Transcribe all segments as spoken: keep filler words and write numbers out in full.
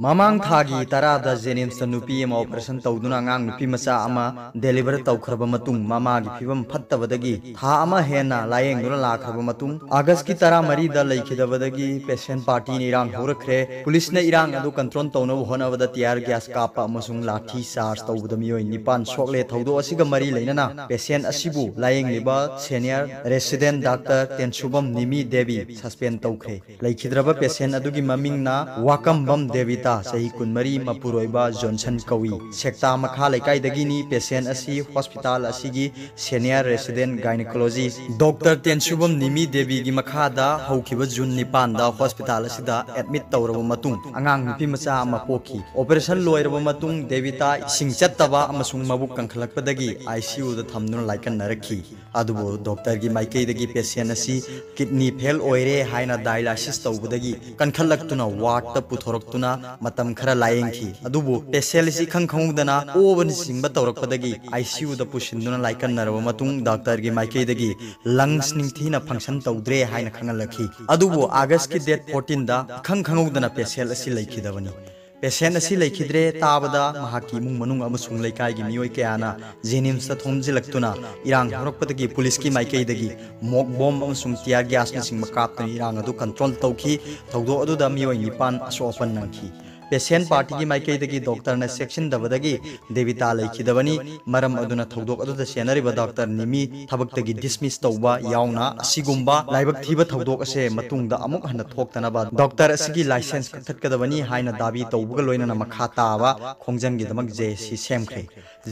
ꯃꯃꯥꯡ ꯊꯥꯒꯤ ꯇꯔꯥꯗ ꯖꯦꯅꯤꯝꯁꯇ ꯅꯨꯄꯤ ꯑꯃ ꯑꯣꯄꯔꯦꯁꯟ ꯇꯧꯗꯨꯅ ꯑꯉꯥꯡ ꯅꯨꯄꯤ ꯃꯆꯥ ꯑꯃ ꯗꯦꯂꯤꯚꯔ ꯇꯧꯈ꯭ꯔꯕ ꯃꯇꯨꯡ, ꯃꯃꯥꯒꯤ ꯐꯤꯕꯝ ꯐꯠꯇꯕꯗꯒꯤ ꯊꯥ ꯑꯃ ꯍꯦꯟꯅ ꯂꯥꯌꯦꯡꯗꯨꯅ ꯂꯥꯛꯈ꯭ꯔꯕ ꯃꯇꯨꯡ, ꯑꯥꯒꯁꯀꯤ ꯇꯔꯥꯃꯔꯤꯗ ꯂꯩꯈꯤꯗꯕꯗꯒꯤ ꯄꯦꯁꯦꯟ ꯄꯥꯔꯇꯤꯅ ꯏꯔꯥꯡ ꯍꯧꯔꯛꯈ꯭ꯔꯦ꯫ ꯄꯨꯂꯤꯁꯅ ꯏꯔꯥꯡ ꯑꯗꯨ ꯀꯟꯇ꯭ꯔꯣꯜ ꯇꯧꯅꯕ ꯍꯣꯠꯅꯕꯗ ꯇꯤꯌꯥꯔ ꯒ꯭ꯌꯥꯁ ꯀꯥꯞꯄ ꯑꯃꯁꯨꯡ ꯂꯥꯊꯤ ꯆꯥꯔꯖ ꯇꯧꯕꯗ ꯃꯤꯑꯣꯏ ꯅꯤꯄꯥꯟ ꯁꯣꯛꯂꯦ꯫ ꯊꯧꯗꯣꯛ ꯑꯁꯤꯒ ꯃꯔꯤ ꯂꯩꯅꯅ ꯄꯦꯁꯦꯟ ꯑꯁꯤꯕꯨ ꯂꯥꯌꯦꯡꯂꯤꯕ ꯁꯦꯅꯤꯌꯔ ꯔꯦꯁꯤꯗꯦꯟ ꯗꯥꯛꯇꯔ ꯇꯦꯟꯁꯨꯕꯝ ꯅꯤꯃꯤ ꯗꯦꯕꯤ ꯁꯁꯄꯦꯟ ꯇꯧꯈ꯭ꯔꯦ꯫ ꯂꯩꯈꯤꯗ꯭ꯔꯕ ꯄꯦꯁꯦꯟ ꯑꯗꯨꯒꯤ ꯃꯃꯤꯡꯅ ꯋꯥꯀꯝꯕꯝ ꯗꯦꯕꯤꯇꯥ, ꯆꯍꯤ ꯀꯨꯟꯃꯔꯤ, ꯃꯄꯨꯔꯣꯏꯕ ꯖꯣꯟꯁꯟ ꯀꯧꯏ꯫ ꯁꯦꯛꯇꯥ ꯃꯈꯥ ꯂꯩꯀꯥꯏꯗꯒꯤꯅꯤ꯫ ꯄꯦꯁꯦꯟ ꯑꯁꯤ ꯍꯣꯁꯄꯤꯇꯥꯜ ꯑꯁꯤꯒꯤ ꯁꯦꯅꯤꯌꯔ ꯔꯦꯁꯤꯗꯦꯟ ꯒꯥꯏꯅꯣꯀꯣꯂꯣꯖꯤꯁ ꯗꯣꯛꯇꯔ ꯇꯦꯟꯁꯨꯕꯝ ꯅꯤꯃꯤ ꯗꯦꯕꯤꯒꯤ ꯃꯈꯥꯗ ꯍꯧꯈꯤꯕ ꯖꯨꯟ ꯅꯤꯄꯥꯟꯗ ꯍꯣꯁꯄꯤꯇꯥꯜ ꯑꯁꯤꯗ ꯑꯦꯗꯃꯤꯠ ꯇꯧꯔꯕ ꯃꯇꯨꯡ ꯑꯉꯥꯡ ꯅꯨꯄꯤ ꯃꯆꯥ ꯑꯃ ꯄꯣꯛꯈꯤ꯫ ꯑꯣꯄꯔꯦꯁꯟ ꯂꯣꯏꯔꯕ ꯃꯇꯨꯡ ꯗꯦꯕꯤꯇꯥ ꯏꯁꯤꯡ ꯆꯠꯇꯕ ꯑꯃꯁꯨꯡ ꯃꯕꯨꯛ ꯀꯟꯈꯠꯂꯛꯄꯗꯒꯤ ꯑꯥꯏ ꯁꯤ ꯌꯨꯗ ꯊꯝꯗꯨꯅ ꯂꯥꯏꯀꯠꯅꯔꯛꯈꯤ꯫ ꯑꯗꯨꯕꯨ ꯗꯣꯛꯇꯔꯒꯤ ꯃꯥꯏꯀꯩꯗꯒꯤ ꯄꯦꯁꯦꯟ ꯑꯁꯤ ꯀꯤꯗꯅꯤ ꯐꯦꯜ ꯑꯣꯏꯔꯦ ꯍꯥꯏꯅ ꯗꯥꯏꯂꯥꯏꯁꯤꯁ ꯇꯧꯕꯗꯒꯤ ꯀꯟꯈꯠꯂꯛꯇꯨꯅ ꯋꯥꯔꯗꯇ ꯄꯨꯊꯣꯔꯛꯇꯨꯅ ꯃꯇꯝ ꯈꯔ ꯂꯥꯌꯦꯡꯈꯤ꯫ ꯑꯗꯨꯕꯨ ꯄꯦꯁꯦꯟ ꯑꯁꯤ ꯏꯈꯪ ꯈꯪꯍꯧꯗꯅ ꯑꯣꯕꯅꯆꯤꯡꯕ ꯇꯧꯔꯛꯄꯗꯒꯤ ꯑꯥꯏ ꯁꯤ ꯌꯨꯗ ꯄꯨꯁꯤꯟꯗꯨꯅ ꯂꯥꯏꯀꯠꯅꯔꯕ ꯃꯇꯨꯡ ꯗꯥꯛꯇꯔꯒꯤ ꯃꯥꯏꯀꯩꯗꯒꯤ ꯂꯪꯁ ꯅꯤꯡꯊꯤꯅ ꯐꯪꯁꯟ ꯇꯧꯗ꯭ꯔꯦ ꯍꯥꯏꯅ ꯈꯪꯍꯜꯂꯛꯈꯤ꯫ ꯑꯗꯨꯕꯨ ꯑꯥꯒꯁꯀꯤ ꯗꯦꯠ ꯐꯣꯔꯇꯤꯟꯗ ꯏꯈꯪ ꯈꯪꯍꯧꯗꯅ ꯄꯦꯁꯦꯟ ꯑꯁꯤ ꯂꯩꯈꯤꯗꯕꯅꯤ꯫ ꯄꯦꯁꯦꯟ ꯑꯁꯤ ꯂꯩꯈꯤꯗ꯭ꯔꯦ ꯇꯥꯕꯗ ꯃꯍꯥꯛꯀꯤ ꯏꯃꯨꯡ ꯃꯅꯨꯡ ꯑꯃꯁꯨꯡ ꯂꯩꯀꯥꯏꯒꯤ ꯃꯤꯑꯣꯏ ꯀꯌꯥꯅ ꯖꯦꯅꯤꯝꯁꯇ ꯊꯣꯝꯖꯤꯜꯂꯛꯇꯨꯅ ꯏꯔꯥꯡ ꯍꯧꯔꯛꯄꯗꯒꯤ ꯄꯨꯂꯤꯁꯀꯤ ꯃꯥꯏꯀꯩꯗꯒꯤ ꯃꯣꯛ ꯕꯣꯝ ꯑꯃꯁꯨꯡ ꯇꯤꯌꯥꯔ ꯒ꯭ꯌꯥꯁꯅꯆꯤꯡꯕ ꯀꯥꯞꯇꯨꯅ ꯏꯔꯥꯡ ꯑꯗꯨ ꯀꯟꯇ꯭ꯔꯣꯜ ꯇꯧꯈꯤ꯫ ꯊꯧꯗꯣꯛ ꯑꯗꯨꯗ ꯃꯤꯑꯣꯏ ꯅꯤꯄꯥꯟ ꯑꯁꯣꯛ ꯑꯄꯟ ꯅꯪꯈꯤ꯫ ꯄꯦꯁꯦꯟ ꯄꯥꯔꯇꯤꯒꯤ ꯃꯥꯏꯀꯩꯗꯒꯤ ꯗꯣꯛꯇꯔꯅ ꯆꯦꯛꯁꯤꯟꯗꯕꯗꯒꯤ ꯗꯦꯕꯤꯇꯥ ꯂꯩꯈꯤꯗꯕꯅꯤ꯫ ꯃꯔꯝ ꯑꯗꯨꯅ ꯊꯧꯗꯣꯛ ꯑꯗꯨꯗ ꯆꯦꯟꯅꯔꯤꯕ ꯗꯥꯛꯇꯔ ꯅꯤꯃꯤ ꯊꯕꯛꯇꯒꯤ ꯗꯤꯁꯃꯤꯁ ꯇꯧꯕ ꯌꯥꯎꯅ ꯑꯁꯤꯒꯨꯝꯕ ꯂꯥꯏꯕꯛ ꯊꯤꯕ ꯊꯧꯗꯣꯛ ꯑꯁꯦ ꯃꯇꯨꯡꯗ ꯑꯃꯨꯛ ꯍꯟꯅ ꯊꯣꯛꯇꯅꯕ ꯗꯥꯛꯇꯔ ꯑꯁꯤꯒꯤ ꯂꯥꯏꯁꯦꯟꯁ ꯀꯛꯊꯠꯀꯗꯕꯅꯤ ꯍꯥꯏꯅ ꯗꯥꯕꯤ ꯇꯧꯕꯒ ꯂꯣꯏꯅꯅ ꯃꯈꯥ ꯇꯥꯕ ꯈꯣꯡꯖꯪꯒꯤꯗꯃꯛ ꯖꯦ ꯑꯦꯁ ꯁꯤ ꯁꯦꯝꯈ꯭ꯔꯦ꯫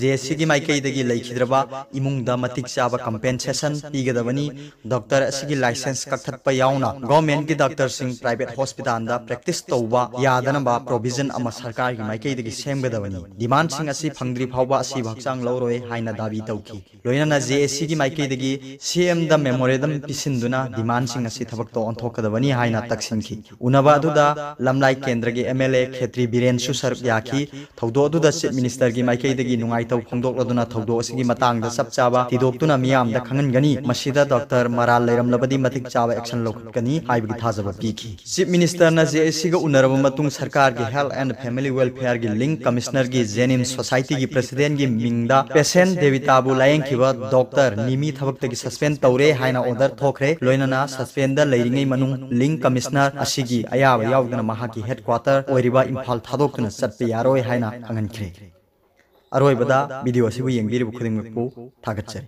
ꯖꯦ ꯑꯦꯁ ꯁꯤꯒꯤ ꯃꯥꯏꯀꯩꯗꯒꯤ ꯂꯩꯈꯤꯗ꯭ꯔꯕ ꯏꯃꯨꯡꯗ ꯃꯇꯤꯛ ꯆꯥꯕ ꯀꯝꯄꯦꯟꯁꯦꯁꯟ ꯄꯤꯒꯗꯕꯅꯤ꯫ ꯗꯥꯛꯇꯔ ꯑꯁꯤꯒꯤ ꯂꯥꯏꯁꯦꯟꯁ ꯀꯛꯊꯠꯄ ꯌꯥꯎꯅ ꯒꯚꯔꯟꯃꯦꯟꯠꯀꯤ ꯗꯥꯛꯇꯔꯁꯤꯡ ꯄ꯭ꯔꯥꯏꯚꯦꯠ ꯍꯣꯁꯄꯤꯇꯥꯜꯗ ꯄ꯭ꯔꯦꯛꯇꯤꯁ ꯇꯧꯕ ꯌꯥꯗꯅꯕ ꯄ꯭ꯔꯣꯚꯤꯖꯟ ꯑꯃ ꯁꯔꯀꯥꯔꯒꯤ ꯃꯥꯏꯀꯩꯗꯒꯤ ꯁꯦꯝꯒꯗꯕꯅꯤ꯫ ꯗꯤꯃꯥꯟꯁꯤꯡ ꯑꯁꯤ ꯐꯪꯗ꯭ꯔꯤ ꯐꯥꯎꯕ ꯑꯁꯤꯕ ꯍꯛꯆꯥꯡ ꯂꯧꯔꯣꯏ ꯍꯥꯏꯅ ꯗꯥꯕꯤ ꯇꯧꯈꯤ꯫ ꯂꯣꯏꯅꯅ ꯖꯦ ꯑꯦꯁ ꯁꯤꯒꯤ ꯃꯥꯏꯀꯩꯗꯒꯤ ꯁꯤ ꯑꯦꯝꯗ ꯃꯦꯃꯣꯔꯦꯟꯗꯝ ꯄꯤꯁꯤꯟꯗꯨꯅ ꯗꯤꯃꯥꯟꯁꯤꯡ ꯑꯁꯤ ꯊꯕꯛꯇ ꯑꯣꯟꯊꯣꯛꯀꯗꯕꯅꯤ ꯍꯥꯏꯅ ꯇꯛꯁꯤꯟꯈꯤ꯫ ꯎꯅꯕ ꯑꯗꯨꯗ ꯂꯝꯂꯥꯏ ꯀꯦꯟꯗ꯭ꯔꯒꯤ ꯑꯦꯝ ꯑꯦꯜ ꯑꯦ ꯈꯦꯇ꯭ꯔꯤ ꯕꯤꯔꯦꯟꯁꯨ ꯁꯔꯨꯛ ꯌꯥꯈꯤ꯫ ꯊꯧꯗꯣꯛ ꯑꯗꯨꯗ ꯆꯤꯐ ꯃꯤꯅꯤꯁꯇꯔꯒꯤ ꯃꯥꯏꯀꯩꯗꯒꯤ ꯅꯨꯡꯉꯥꯏ ꯅꯨꯡꯉꯥꯏꯇꯕ ꯐꯣꯡꯗꯣꯛꯂꯗꯨꯅ ꯊꯧꯗꯣꯛ ꯑꯁꯤꯒꯤ ꯃꯇꯥꯡꯗ ꯆꯞ ꯆꯥꯕ ꯊꯤꯗꯣꯛꯇꯨꯅ ꯃꯤꯌꯥꯝꯗ ꯈꯪꯍꯟꯒꯅꯤ꯫ ꯃꯁꯤꯗ ꯗꯣꯛꯇꯔ ꯃꯔꯥꯜ ꯂꯩꯔꯝꯂꯕꯗꯤ ꯃꯇꯤꯛ ꯆꯥꯕ action ꯂꯧꯈꯠꯀꯅꯤ ꯍꯥꯏꯕꯒꯤ ꯊꯥꯖꯕ ꯄꯤꯈꯤ꯫ Chief Minister ꯅ JAC ꯒ ꯎꯅꯔꯕ ꯃꯇꯨꯡ ꯁꯔꯀꯥꯔꯒꯤ Health and Family Welfare ꯒꯤ Link Commissioner ꯒꯤ Genim Society ꯒꯤ President ꯒꯤ ꯃꯤꯡꯗ patient ꯗꯦꯕꯤꯇꯥꯕꯨ ꯂꯥꯌꯦꯡꯈꯤꯕ ꯗꯣꯛꯇꯔ ꯅꯤꯃꯤ ꯊꯕꯛꯇꯒꯤ suspend ꯇꯧꯔꯦ ꯍꯥꯏꯅ order ꯊꯣꯛꯈ꯭ꯔꯦ꯫ ꯂꯣꯏꯅꯅ suspend ꯗ ꯂꯩꯔꯤꯉꯩ ꯃꯅꯨꯡ Link Commissioner ꯑꯁꯤꯒꯤ ꯑꯌꯥꯕ ꯌꯥꯎꯗꯅ ꯃꯍꯥꯛꯀꯤ headquarter ꯑꯣꯏꯔꯤꯕ ꯏꯝꯐꯥꯜ ꯊꯥꯗꯣꯛꯇꯨꯅ ꯆꯠꯄ ꯌꯥꯔꯣꯏ ꯍꯥꯏꯅ ꯈꯪꯍꯟꯈ꯭ꯔꯦ꯫ ꯑꯔꯣꯏꯕꯗ video ꯑꯁꯤꯕꯨ ꯌꯦꯡꯕꯤꯔꯤꯕ ꯈꯨꯗꯤꯡꯃꯛꯄꯨ ꯊꯥꯒꯠꯆꯔꯤ꯫